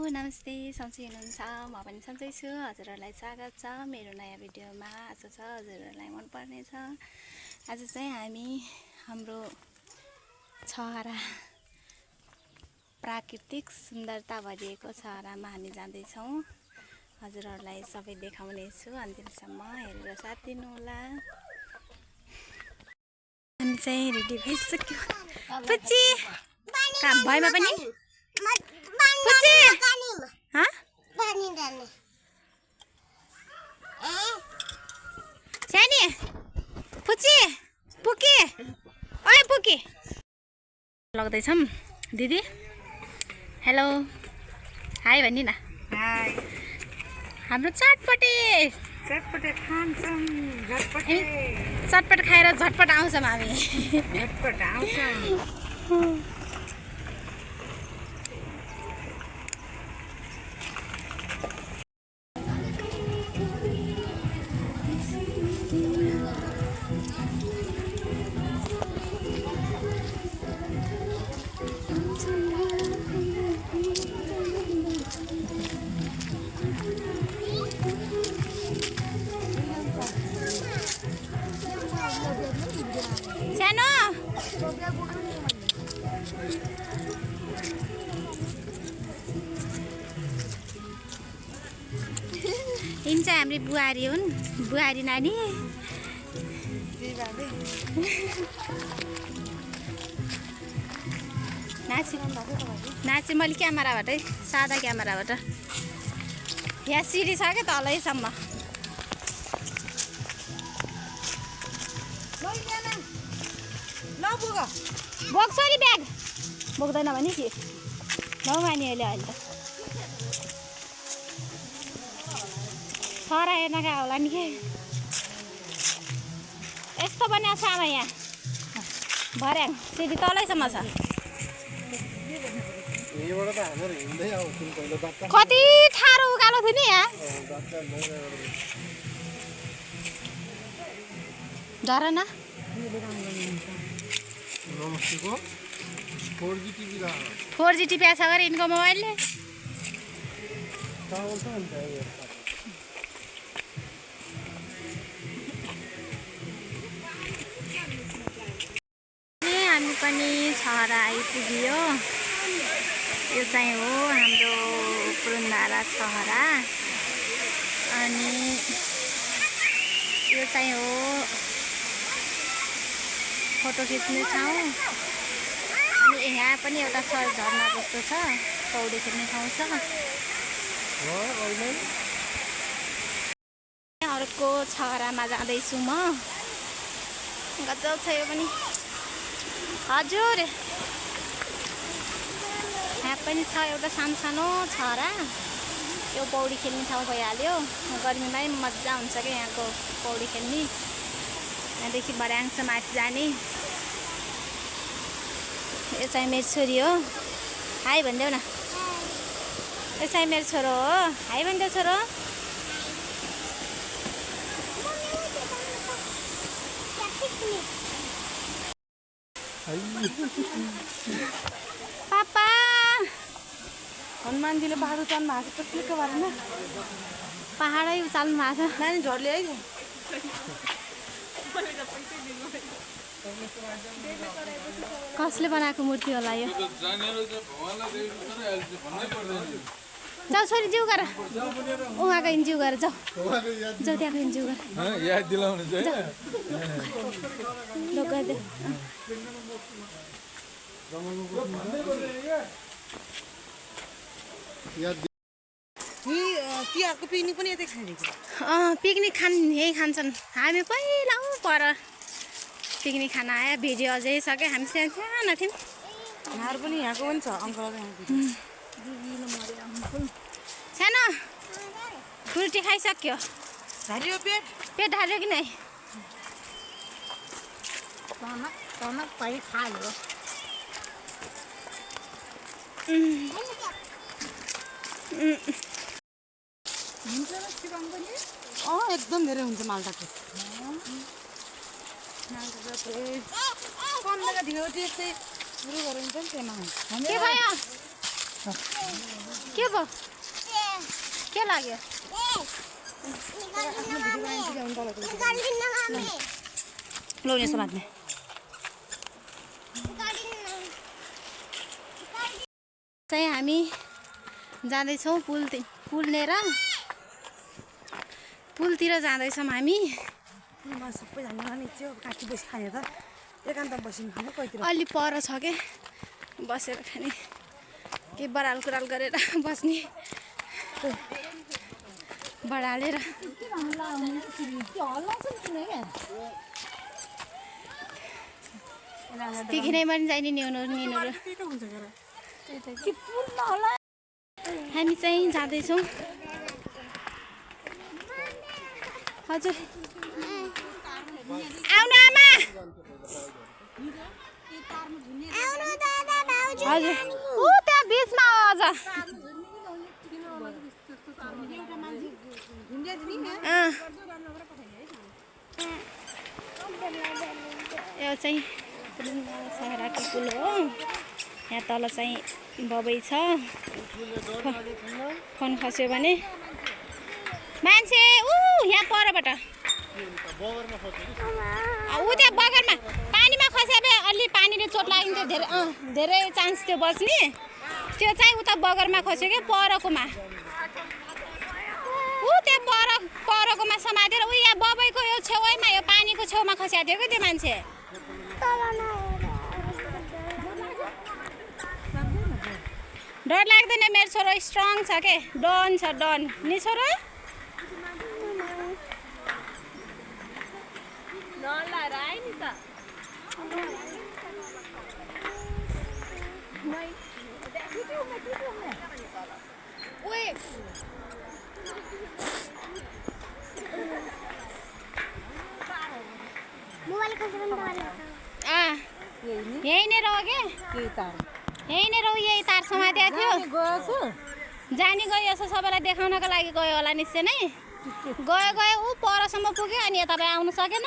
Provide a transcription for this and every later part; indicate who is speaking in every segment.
Speaker 1: नमस्ते सन्चै हुनुहुन्छ म पनि सन्चै छु हजुरहरूलाई स्वागत छ मेरो नयाँ भिडियोमा आशा छ हजुरहरूलाई मन पर्ने छ आज चाहिँ हामी हाम्रो छहरा प्राकृतिक सुन्दरता भरिएको छहरामा हामी जाँदै छौं हजुरहरूलाई सबै देखाउने छु अन्तिमसम्म हेरेर साथ दिनु होला हामी चाहिँ रेडी भइसक्यो पुच्ची काम भएमा पनि पुच्ची हाँ सानी पुच्ची पुकी ओए पुकी लग्दैछौं दिदी हेलो हाई भनि न
Speaker 2: हाई
Speaker 1: हाम्रो चटपटे
Speaker 2: खान्छौं झटपटे
Speaker 1: चटपट खाएर झटपट आउँछौं हामी
Speaker 2: झटपट आउँछौं
Speaker 1: सानो यिनी चाहिँ हाम्रो बुहारी हुन् बुहारी नानी नाची मैले क्यामेराबाटै सादा क्यामेराबाट यहाँ सिडी छ क्या तलैसम्म बोक्छ नि ब्याग बोक्दैन भने कि नौमानी अहिले अहिले त छोरा हेर्न गएको होला नि के यस्तो बनाएको छ आमा यहाँ भर्याङ सिडी तलैसम्म छ कति ठाडो उकालो थियो नि यहाँ डर न 4G टिपेको छ गरे यिनको मोबाइलले हामी पनि छहरा आइपुग्यो यो चाहिँ हो हाम्रो पुरुन्धारा छहरा अनि यो चाहिँ हो फोटो खिच्ने ठाउँ अनि यहाँ पनि एउटा सर झरना जस्तो छ पौडी खेल्ने ठाउँ छ अर्को छहरामा जाँदैछु म गजब छ यो पनि हजुर यहाँ पनि छ एउटा सानो छहरा यो पौडी खेल्ने ठाउँ भइहाल्यो गर्मीमै मजा हुन्छ क्या यहाँको पौडी खेल्ने यहाँदेखि भर्याङसम्म माथि जाने यो चाहिँ मेरो छोरी हो हाई भनिदेऊ न यो चाहिँ मेरो छोरो हो हाई भनिदेऊ छोरो पापा
Speaker 2: हनुमानजीले पहाड उचाल्नु भएको छ के को बारेमा
Speaker 1: पहाडै उचाल्नु भएको छ
Speaker 2: नानी झोरले है
Speaker 1: कसले बनाएको मूर्ति होला यो जाऊ छोरी जिउ गर उहाँको इन्जिउ गर जाऊ जाऊ त्यहाँको इन्जिउ गर
Speaker 3: याद दिलाउनु चाहिँ
Speaker 2: तिहारको पिकनिक पनि यतै खाने
Speaker 1: पिकनिक यही खान्छन् हामी पहिला पर पिकनिक खान आयो भिडियो अझै छ क्या हामी सानो थियौँ
Speaker 2: यहाँहरू पनि यहाँको पनि छ अङ्कल
Speaker 1: सानो फ्रुटी खाइसक्यो
Speaker 2: झारियो पेट
Speaker 1: पेट हाल्यो कि नै
Speaker 2: टनक पाइ खायो एकदम धेरै हुन्छ मालटाको कम ढिलो त्यस्तै सुरु गऱ्यो भने चाहिँ त्यहीमा हुन्छ
Speaker 1: के भयो के भयो के लाग्यो लो यसो लाग्ने चाहिँ हामी जाँदैछौँ पुलनेर पुलतिर जाँदैछौँ हामी
Speaker 2: पुलमा सबैजना नि त्यो काटी बसी खाने त एकान्त बसिन खाने कहितिर
Speaker 1: अलि पर छ के बसेर खाने के बराल कुराल गरेर बस्ने बढालेर देखिनै पनि चाहिने निहुनुहरू हामी चाहिँ जाँदैछौँ हजुर आउनु आमा हजुर ऊ त्यहाँ बिचमा अझ यो चाहिँ सहराको पुल हो यहाँ तल चाहिँ बबै छ फोन खस्यो भने मान्छे ऊ यहाँ परबाट ऊ त्यहाँ बगरमा पानीमा खस्यो भने अलि पानीले चोट लाग्यो धेरै चान्स थियो बस्ने त्यो चाहिँ उता बगरमा खस्यो क्या परकोमा ऊ त्यहाँ परकोमा समातेर ऊ यहाँ बबैको यो छेउमा यो पानीको छेउमा खस्या थियो क्या त्यो मान्छे डर लाग्दैन मेरो छोरो स्ट्रङ छ के डन छ डन नि छोरो यहीँनिर हो के यहीँनिर हो यही तार समातेको थियो जानी गयो यसो सबैलाई देखाउनको लागि गयो होला निश्चय नै गयो ऊ परसम्म पुग्यो अनि तपाईँ आउनु सकेन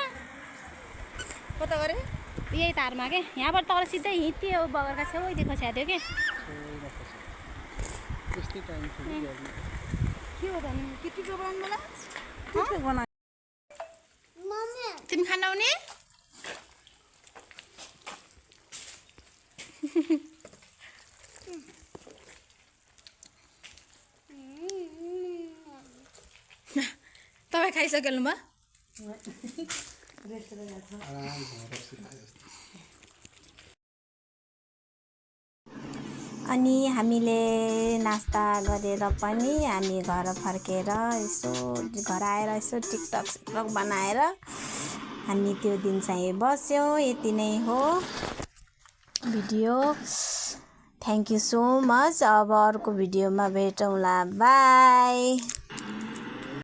Speaker 2: कता गरे
Speaker 1: यही तारमा के यहाँबाट तल सिधै हिँड्थ्यो बगरका छेउदेखि खस्या थियो कि तिमी खाना आउने तपाईँ खाइसक्नु भयो अनि हामीले नास्ता गरेर पनि हामी घर फर्केर यसो घर आएर यसो टिकटक बनाएर हामी त्यो दिन चाहिँ बस्यौँ यति नै हो video thank you so much अब अर्को भिडियोमा भेटौँला बाई